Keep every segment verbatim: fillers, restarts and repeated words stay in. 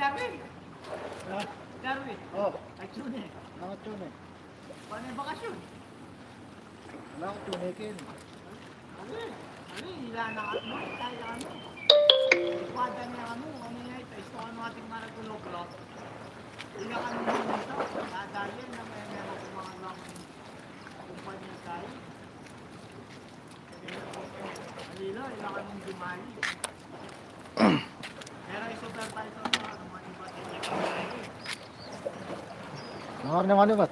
Darwin. Ha? Darwin. O. Ay, June. Mga June. Paano yung bakasyon? Wala akong tunikin. Ali, ali, ila na kami, tayo na kami. Ikwada niya kami, ano niya ito, isto kami ating Maraculo Club. Ila kami dito, dadalhin na may meron kung mga lang kumpanya tayo. Alila, ila kami dumali. Pero yung supervisor mo, ano, mga iba, iba. Mga ano, ano ba?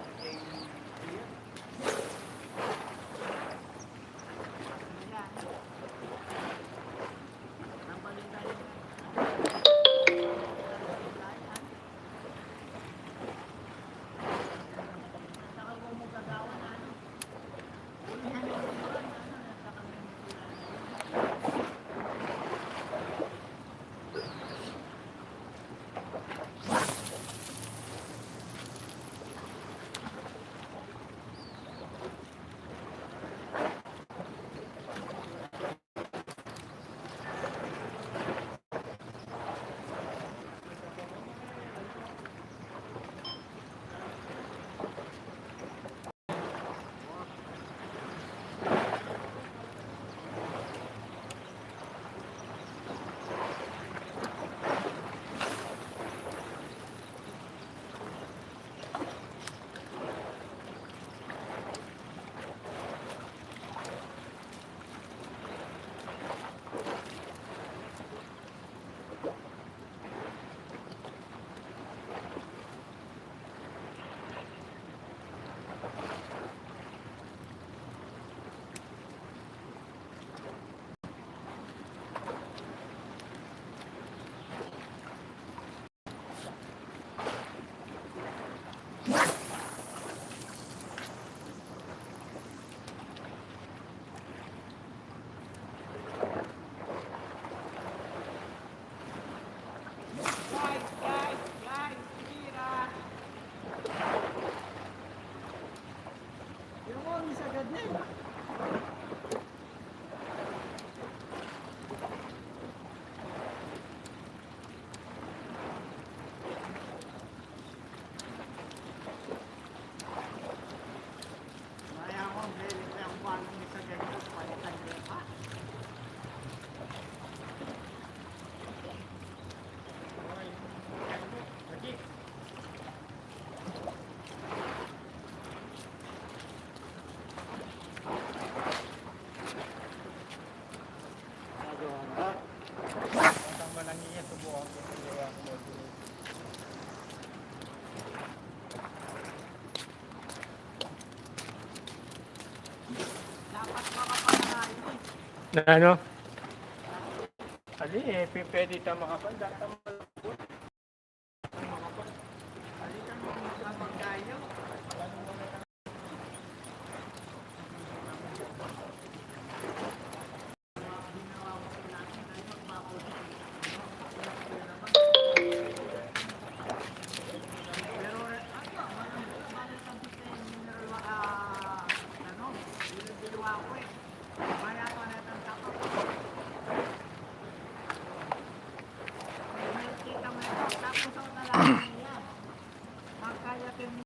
Guys, guys, guys, tira. Yung mga sagad na yun. Na ano? Ali, eh, pi-, pwede ta makapanda.